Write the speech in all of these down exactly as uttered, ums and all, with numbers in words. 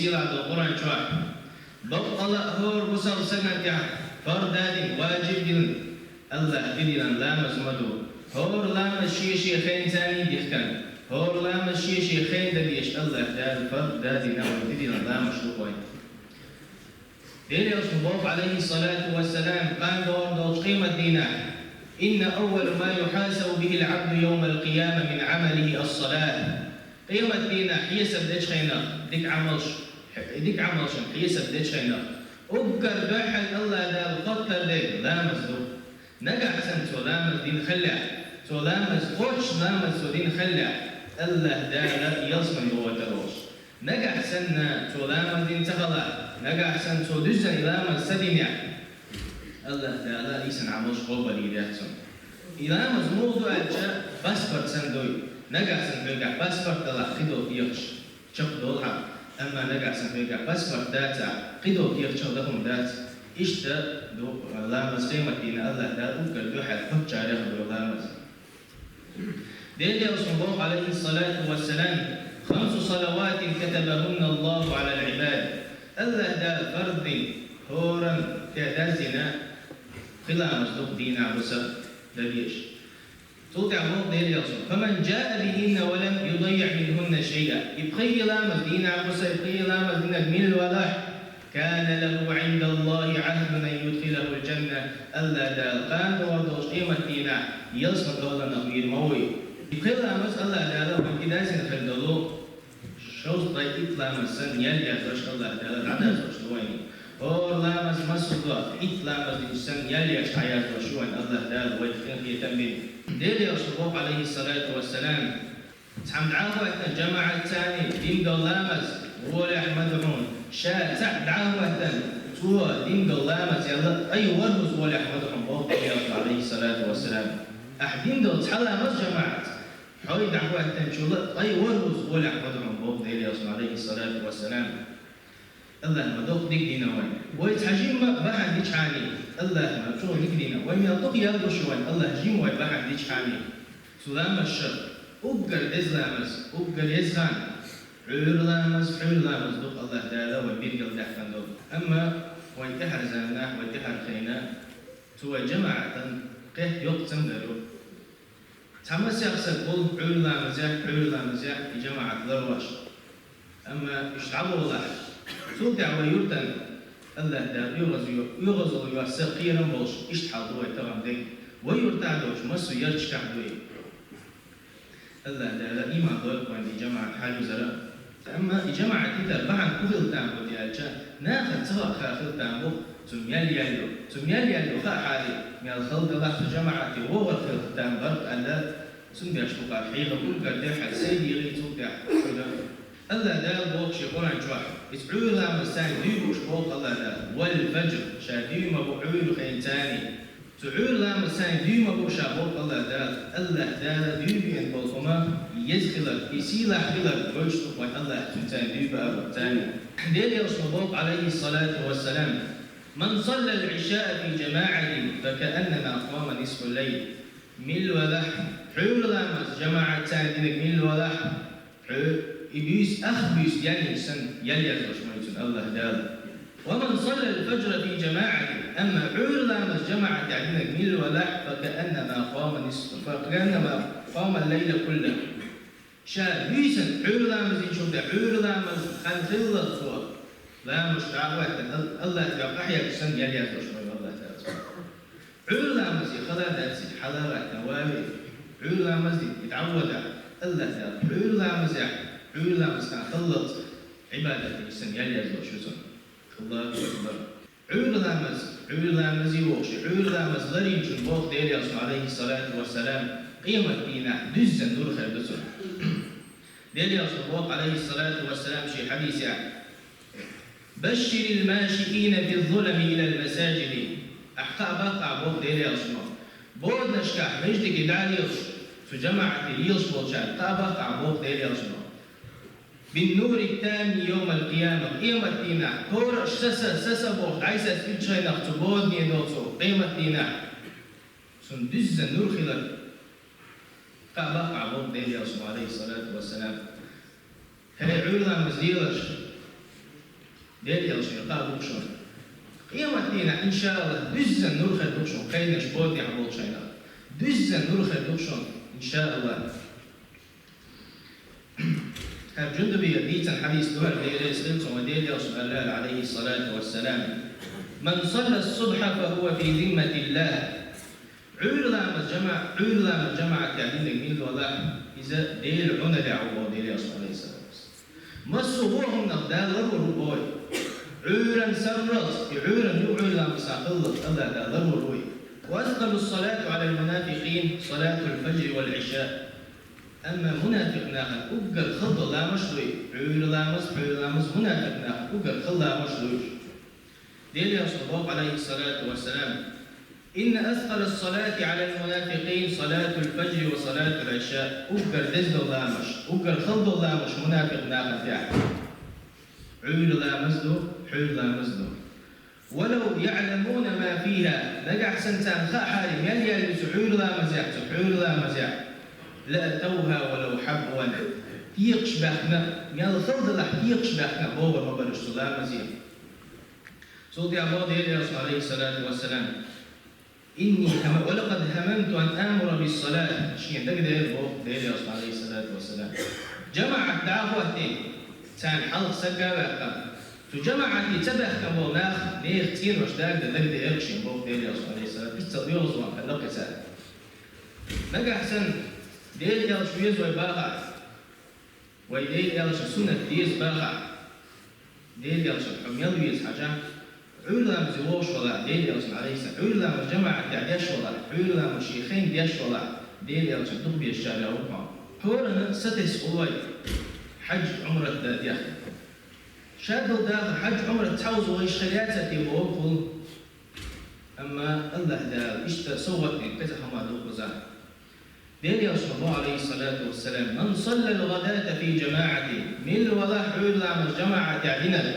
Сийлахь долу Къуръан чохь: «Баккъала а хӀора бусалба стагана тӀехь фарз дина, важиб дина, АллахӀа тӀедиллина ламаз ма ду. ХӀора ламаз шен-шен хенца дихкина, хӀора ламаз шен-шен хенца дан дезаш АллахӀа Дала фарз дина вайна тӀедиллина ламазаш ду вайн». Делан Элчано боху, Ӏалайхиссалату вассалам, кхана догӀур долчу къематдийнахь: «Инна аввала ма юхьасабу бихил Ӏабду йовмал къияма мин Ӏамалихи ас-салат». Къематдийнахь хьесап дечу хенахь дика Ӏамалш, дика Ӏамалшна хьесап дечу хенахь, уггар дуьххьал АллахӀа Дала хоттур дерг ламаз ду. Нагахь санна цо ламаз дина хиллехь, цо ламаз, кхоччуш ламаз цо дина хиллехь, АллахӀа Дала ялсамани гӀоттар волуш. Нагахь санна цо ламаз дина ца хилахь, нагахь санна цо дуьззина и ламаз ца динехь, АллахӀа Дала дисина Ӏамалш къобалйийр яц цуьнан. И ламаз муха ду аьлча, паспорт санна ду и. Нагахь санна хьоьгахь паспорт далахь, кхидолу дехаш чекхдолу хьан, амма нагахь санна хьоьгахь паспорт дацахь, кхидолу дехаш чекхдала хӀума дац. Иштта ду ламаз, къематдийнахь АллахӀа Дала уггар дуьххьал хоттучарех ду ламаз. Делан Элчано боху, Ӏалайхиссалату вассалам: «Хамсу салаватин катабахунна Аллаху Ӏалал Ӏибад». АллахӀа Дала фарз дина, хӀоранна тӀе даздина пхи ламаз ду дийнахь-буса дан дезаш. Цул тӀаьхьа боху Делан Элчано: «Фаман жаа бихинна ва лам юдаййиъ минхунна шайъа». И пхи ламаз, дийнахь-буса и пхи ламаз динарг милла валахь, «Кана лаху Ӏиндаллахи Ӏахьдун ан юдхилахул жанна». АллахӀа Дала кхана догӀур долчу къематдийнахь ялсамани тӀехь вийр ма ву и. И пхи ламаз АллахӀа Дала вайна тӀедаздина хир долу, шовзткъе итт ламаз санна ял яздеш АллахӀа Дала дӀадаздеш ду вайна. ХӀора ламаз массо а итт ламаз динчу санна ял еш дӀаяздеш ю вайна АллахӀа Дала, вайна къинхетам бина. Делан Элчано боху, Ӏалайхиссалату вассалам: «Цхьамма дӀа а хӀоьттина жамаӀатца дина долу ламаз гӀолехь ма ду хьуна. Ша цхьаъ дӀа а хӀоьттина, цо дина долу ламаз яла ткъе ворхӀазза гӀолехь ма ду хьуна», боху Делан Элчано, Ӏалайхиссалату вассалам. Ахь дина долу цхьа ламаз жамаӀатца, хьо дӀахӀоьттинчул а ткъе ворхӀазза гӀолехь ма ду хьуна, боху Делан Элчано, Ӏалайхиссалату вассалам. АллахӀа ма доккха дика дина вайна. Вай цхьа жимма а бахьана дичхьана, АллахӀа ма чӀогӀа дика дина. Вай мел дукха ял гуш ю вайна, АллахӀа жима вай бахьана дичхьана. Цу ламазаша уггар деза ламаз, уггар еза хан, Ӏуьйра ламаз, Ӏуьйра ламаз ду-кх АллахӀа Дала вай билгалдаьккхина долу. Амма вайн тӀаьхьара заманахь, вайн тӀаьхьара хенахь цу вай жамаӀатан кхетта йоккха цамгар ю. Цхьа масех стаг волу Ӏуьйра ламазехь, Ӏуьйра ламазехь и жамаӀат ларвеш. Амма уьш дӀаволахь, цул тӀаьхьа вай юьртана АллахӀа Дала оьгӀаз-, оьгӀазло йойла, кхерам болуш, иштта хьал ду вай тахана дерг. Вай юьртахь а доцуш, массо а ярташкахь а ду и. АллахӀа Дала иман дойла вайна и жамаӀат хьалавизара. Амма и жамаӀат йитар бахьана хӀун хилла там бу аьлча, нахана ца хаьа хилла там бу, цу мел ял ю. Цу мел ял ю хаахьара, мел хала далахь цу жамаӀате вогӀур хилла там бара аьлла, цунна беш бу кхара хьехам, уггар дуьххьара сайна дийгӀий цул тӀаьхьа хӀума. АллахӀа Дала боху шен Къуръан чохь: «Иза Ӏуьйра ламаз царна дуй бууш», боху АллахӀа Дала. «Вал фаджр», ша дуй ма бу Ӏуьйра хенца. Цу Ӏуьйра ламаз царна дуй ма бу ша, боху АллахӀа Дала. АллахӀа Дала дуй беана болу хӀума еза хилар, и сийлахь хилар гойтуш ду вайна АллахӀа цуьнан царна дуй баар царна. Делан Элчано боху, Ӏалайхиссалату вассалам: «Ман саллал Ӏишаа фи жамаӀатин, факааннама къама нисфал лайл». Милла валахь, Ӏуьйра ламаз жамаӀатца динарг милла валахь, Ӏуьйра, и буьйса ах буьйса яьллачу санна ял яздеш ма ю цунна АллахӀа Дала. «Ва ман саллал фаджра фи жамаӀатин», амма Ӏуьйра ламаз жамаӀатехь динарг милла валахь, «факааннама къама нисф-, факааннама къамал лайла кулла». Ша буьйсанна Ӏуьйра ламаз динчул тӀаьхьа, Ӏуьйра ламаз хан хиллалц цо, ламазаш дӀа а хӀоьттина, Ал-, АллахӀа дуьхьа къахьегначу санна ял яздеш ма ю АллахӀа Дала цунна. Ӏуьйра ламазе хала дац иза, хьала а гӀаттина ван вай. Ӏуьйра ламаз дина, и дӀаводахь, АллахӀа Дала Ӏуьйра ламазехь, Ӏуьйра ламаз хан хиллалц Ӏибадат динчу санна ял яздеш ю цунна. АллахӀу акбар! Ӏуьйра ламаз, Ӏуьйра ламазе вогӀуш, Ӏуьйра ламаз ларйинчунна боху Делан Элчано, Ӏалайхиссалату вассалам, къематдийнахь дуьззина нур хир ду цунна. Делан Элчано боху, Ӏалайхиссалату вассалам, шен хьадисехь: «Башширил машиина физ-зулами илал масаджиди». Ахь кхаъ баккха, боху Делан Элчано, боданашкахь маьждиге дӀа а лелаш, цу жамаӀате лелаш болчарна кхаъ баккха, боху Делан Элчано, «бин-нурит-тамми йовмал-къияма». Къематдийнахь, хӀора а са-са, са-са бохуш, дӀасаьцна иччанах цу бодане долчу къематдийнахь цунна дуьззина нур хилар кхаъ баккха, боху Делан Элчано, Ӏалайхиссалату вассалам. ХӀей, Ӏуьйра ламаз лелаш, Дела Элчанера хаа ду шуна. Къематдийнахь, иншааллахӀ, дуьззина нур хир ду шуна, кхайнаш бода тӀехь болчу хенахь. Дуьззина нур хир ду шуна, иншааллахӀ. ХӀара Жундубе дийцина хьадис ду хӀара, Делера салам хуьлда цунна, Делан Элчано аьлла, Ӏалайхи ссалату вассалам: «Ман салла ас-субхьа фа хӀува фи зимматиллахӀ». Ӏуьйра ламаз жамаӀ-, Ӏуьйра ламаз жамаӀатехь динарг мила валахь, иза Делан Ӏуналлехь ву, боху Делан Элчано, Ӏалайхи ссалату вассалам. Массо а хӀуманах Дала ларвар ву, боху. Ӏуьйранна сарралц, и Ӏуьйранна юкъа Ӏуьйра ламаз сан хиллалц АллахӀ Дала ларвар ву. «Ва аскъалу ссалати Ӏалал мунафикъин салатул фажри вал Ӏиша». Амма мунафикъ нахана уггар хала долу ламазаш ду и, Ӏуьйра ламаз, пхьуьйра ламаз, мунафикъ нахана уггар хала ламазаш ду уьш. Делан Элчано боху, Ӏалайхи ссалату вассалам: «Инна аскъала ссалати Ӏалал мунафикъин салатул фажри ва салатул Ӏиша». Уггар деза долу ламазаш, уггар хала долу ламазаш мунафикъ нахана тӀехь Ӏуьйра ламаз ду, пхьуьйра ламаз ду. «Ва лав яӀламуна ма фиха», нагахь санна царна хаахьара, мел яьлла ю цу Ӏуьйра ламазехь, цу пхьуьйра ламазехь, «ла атавха ва лав хьабван». Текхаш баьхна, мел хала далахь, текхаш баьхна богӀур ма бара уьш цу ламазе. Цул тӀаьхьа боху Делан Элчано, Ӏалайхи ссалату вассалам: «Инни хӀама-, ва лакъад хӀамамту ан амура бис-салат». Шена дагадеара, боху Делан Элчано, Ӏалайхи ссалату вассалам, жамаӀат дӀа а хӀоттийна, царна хьалха сагга а ваьккхина, цу жамаӀате ца баьхкина болу нах, нехан цӀенош дагадеара шена, боху Делан Элчано, Ӏалайхи ссалату, иза ца оьгӀазвахна хилла кхин цара. Нагахь санна Делан Элча веза вай бахахь, вай Делан Элчан суннат деза бахахь, Делан Элча хьо мел веза хьажахь, Ӏуьйра ламазе вогӀуш валахь, Делан Элча, Ӏалайхи ссалам, Ӏуьйра ламаз жамаӀатехь деш валахь, Ӏуьйра ламаз шен хенахь деш валахь, Делан Элчан дукха безачарах ву хьо. ХӀоранна сатесна хуьлу вай хьаьж, Ӏумрат дан дехна. Ша долу дахар хьаьж, Ӏумрат цхьа вуза вайша хир яцара те бохург хуьлу. Амма АллахӀ Дала иштта совгӀат дина кхуза хӀума ду кхуза. Делан Элчано боху, Ӏалайхи ссалату вассалам: «Ман саллал гӀадата фи жамаӀатин», милла валахь Ӏуьйра ламаз жамаӀатехь динарг,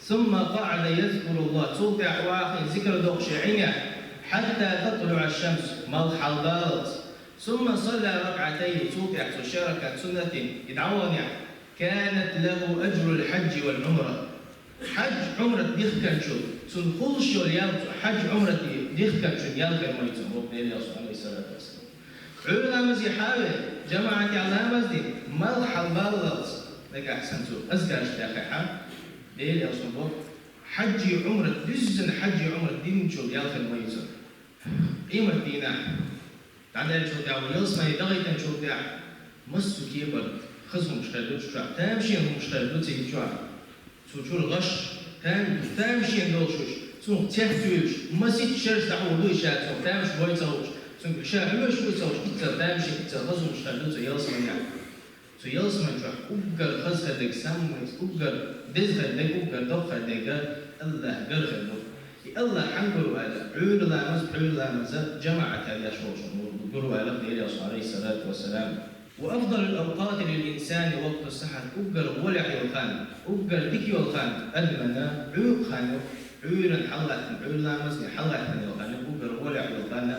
«сумма къаӀада язкуруллахӀ», цул тӀаьхьа вахийна зикр доккхуш Ӏийна, «хьатта татлуӀа аш-шамс», малх хьалабаллалц, «сумма салла ракӀатайни», цул тӀаьхьа цо ши ракаӀат суннат дина, и дӀаваханехь, «канат лахӀу ажрул хьаьжжи вал Ӏумра». Хьаьж, Ӏумрат дихкинчул цунна хуьлуш йолу ял, хьаьж, Ӏумрат дихкинчун ял хир ма ю цунна, боху Делан Элчано, Ӏалайхи ссалату вассалам. Ӏуьйра ламазе хьавеана, жамаӀатехь ламаз дина, малх хьалабаллалц, нагахь санна цо азкараш даьккхина, Делан Элчано боху, хьаьжи Ӏумрат, дуьззина хьаьжи Ӏумрат динчул ял хир ма ю цунна. Къематдийнахь дӀадаьллачул тӀаьхьа, ялсамане дӀагӀайтинчул тӀаьхьа, массо а кепара хаза хӀумаш хир ду цу чохь, тамашийна хӀумаш хир ду цигахь чохь. Цу чуьра гӀаш, там-, тамашийна долуш уьш, цунах цецвуьйлуш, масийтта шераш дӀахьур ду и ша, цунах тамаш бой ца хууш, цуьнга ша хьоьжуш вуй ца хууш, иццара тамашийна, иццара хаза хӀумаш хир ду цу ялсаманехь. Цу ялсамани чохь уггар хаза хир дерг, самый уггар деза хир дерг, уггар доккха хир дерг АллахӀ гар хир ду. И АллахӀ хьанна гур ву аьлла, Ӏуьйра ламаз, пхьуьйра ламаз жамаӀатехь деш волчунна гур ву аьлла Делан Элчано, Ӏалайхи ссалату вассалам. «Ва афдалул авкъати лил инсани вакътус сахьар», уггар гӀолехь йолу хан, уггар дика йолу хан адамана Ӏуьйра хан ю, Ӏуьйранна хьалагӀаьттина, Ӏуьйра ламазна хьалагӀаьттина йолу хан ю, уггар гӀолехь йолу хан.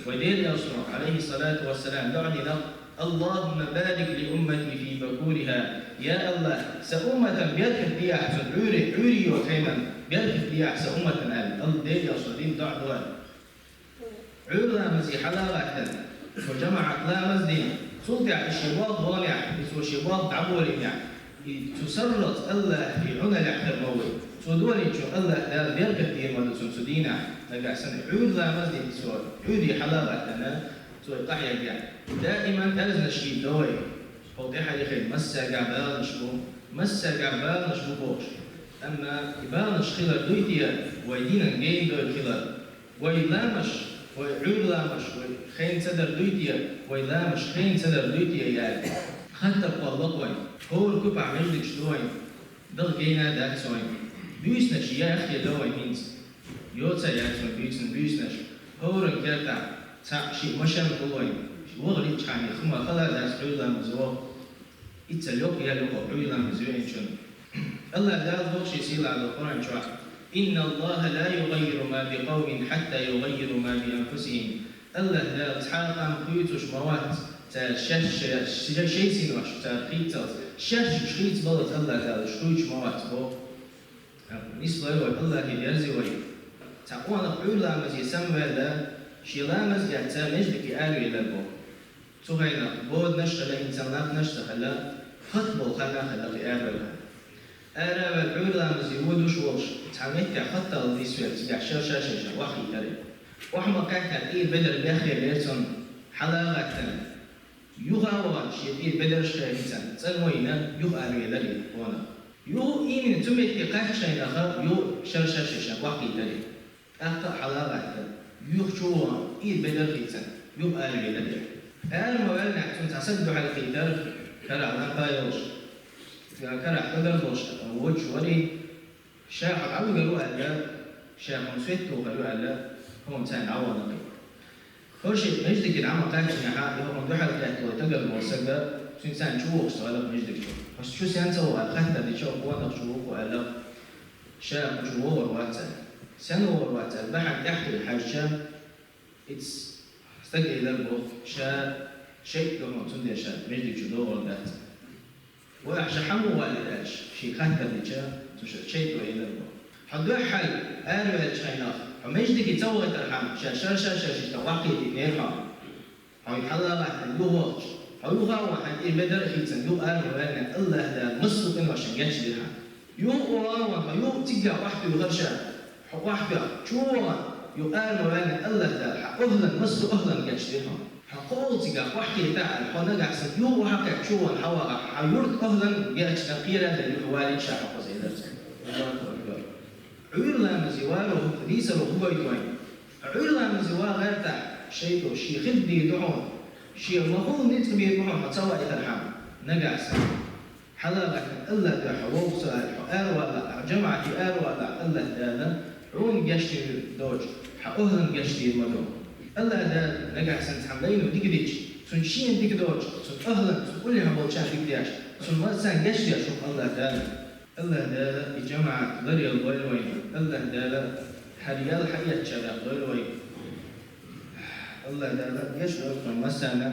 Вай Делан Элчано, Ӏалайхи ссалату вассалам, дуӀа дина: «Аллахумма барик ли уммати фи бакуриха». Я АллахӀ, сан умматан беркат деахь, цу Ӏуьйре, Ӏуьйре йолу хенан беркат деахь сан умматан аьлла, Алла Делан Элчано дина дуӀа ду аьлла. Ӏуьйра ламазе хьала а гӀаьттина, цо жамаӀат ламаз дина, цул тӀаьхьа и шен болх баханехь, и цо шен болх дӀаболийнехь, и цу сарралц АллахӀан Ӏуналлехь хир ма ву. Цо долийначунна АллахӀ Дала беркат дийр ма ду цунна цу дийнахь, нагахь санна Ӏуьйра ламаз дина цо, Ӏуьйре хьала а гӀаьттина, цо и къахьегна. Даиман аьзнаш хӀиттадо вай, хӀокху тӀаьхьа яхийна массаьргахь баланаш бу, массаьргахь баланаш бу бохуш. Амма и баланаш хилар дуй те, вай динан гена дойла хилар? Вай ламазаш, вай Ӏуьйра ламазаш, вай хенан ца дар дуй те, вай ламазаш хенан ца дар дуй те аьлла. Хаттар кхолла вайн, хӀора куьпахь маьждигаш ду вайн, даха гена дац вайн. Буьйсанаш яхъелла вайн хӀинца. Йоцу а яц вайн буьйцина буьйсанаш. ХӀоранна кертахь цхьаъ шиъ машен хуьлу вайн. ВахӀалличхьана хӀума хала а дац, Ӏуьйра ламазе ваху. Иццал йоккха ял ю хӀокху Ӏуьйра ламазе веанчунна. АллахӀ Дала боху Шен сийлахь долу Къуръан чохь: «Инна Аллаха ла югаййиру ма би къавмин хьатта югаййиру ма би анфусихим». АллахӀ Дала цхьа а къам хуьйцуш ма вац, цара шаьш, шаьш, шайн синош цара хийццалц, шаьш уьш хийцабаллалц АллахӀ Дала уьш хуьйцуш ма вац боху. Нислой вай, АллахӀа верзий вай. Цхьа къонах Ӏуьйра ламазе самаваьлла, шен ламаз а даьча, маьждиге аравелар боху. Цу хенахь боданаш а хилла, хӀинца нах а хилла, хатта болу хан а хилла кхин аравелла. Араваьлла Ӏуьйра ламазе водуш волуш, цхьа меттехь хаттар дисвелла, цигахь шарша шайшан охьахийтира. Охьа ма-кхаьччинехь, тӀера бедар беххелера цунна, хьала а гӀаттина. Юха а вахана, шен тӀера бедарш хилийта, цӀанвайна, юха аравелира и къонах. Юха а имина цу метте кхаьччинехь, юха шарша шайшан охьахийтира. ТӀаккха а хьала а гӀаттина, юха чу а вахана, тӀера бедар хийцина, юха аравелира. Ара ма-ваьллинехь, цунна цхьа саг дуьхьалхийтира, карахь лампа йолуш, карахь кагар долуш воцуш вара и. Ша хьо дӀавигар ву аьлла, ша хьуна совет тухур ю аьлла, хьуна царна дӀавахана кхин. ХӀара шен маьждиге дӀа ма-кхаьччинехь, и хьуна дуьхьал кхетта вай тагар волу сага, цуьнан царна чу вогӀуш ца хилла маьждиг чу. Хьо чу сен ца вогӀу аьлла хаттар дича, къонах чу ву-кх аьлла, ша хьо чу вогӀур вац аьлла. Сен вогӀур вац аьлла, бахьана тӀаьхьа хьаьжча, иза стаг элира боху, ша шайтӀа ду хьуна, цундела ша маьждиг чу догӀур дац. Вай ахьа ша хьан ву валийта аьлча, шен хаттар дича, цу ша шайтӀа элира боху. Хьо дуьххьара араваьллачу хенахь, хьо маьждиге ца вахийтархьама, ша шарша шайшиста охьахийтинера хьо. Хьо хьала а гӀаттина юха вахча, хьо юха а вахана, хьайн тӀера бедар а хийцина, юха ара ма-ваьллинехь, АллахӀа Дала массо а къиношна гечдира хьан. Юха а вахана, хьо юха цигахь охьатуьйхира ша. Хьо охьатоьхна, чу а вахана, юха ара ма-ваьллинехь, АллахӀа Дала хьан охьалан, массо а охьалан гечдира хьуна. Хьо кхоалгӀа цигахь охьахийтахь аьлла, хьо нагахь санна юха охьакхаьчча, чу а вахана, хьан вахахь, хьан юрт охьалан гечдина кхера а дина юха валийта ша хьо кхуза элира цо. Аллаху акбар! Ӏуьйра ламазе варо хӀокху дийцаро хӀун гойту вайна? Ӏуьйра ламазе ван гӀертахь, шайтӀо шен хилла бийр ду хьуна, шен ма-хуьллу ницкъ бийр бу хьуна, хьо ца вахийтархьама, нагахь санна. Хьала а гӀаттина, АллахӀ дуьхьа вовха со аьлла, хьо аравалахь, хьо жамаӀате аравалахь, АллахӀа Дала хьуна гечдийр доцуш, хьан охьалан гечдийр ма ду. АллахӀа Дала нагахь санна цхьана лайно дика дича, цунна шена дика доцуш, цунна охьалан, цунна уллехь болчарна дика деш, цунна массарна гечдеш ву-кх АллахӀа Дала. АллахӀа Дала и жамаӀат ларъяла лойла вайна. АллахӀа Дала хьара ял хьаэцначарах лойла вай. АллахӀа Дала гечдойла вайн массарна.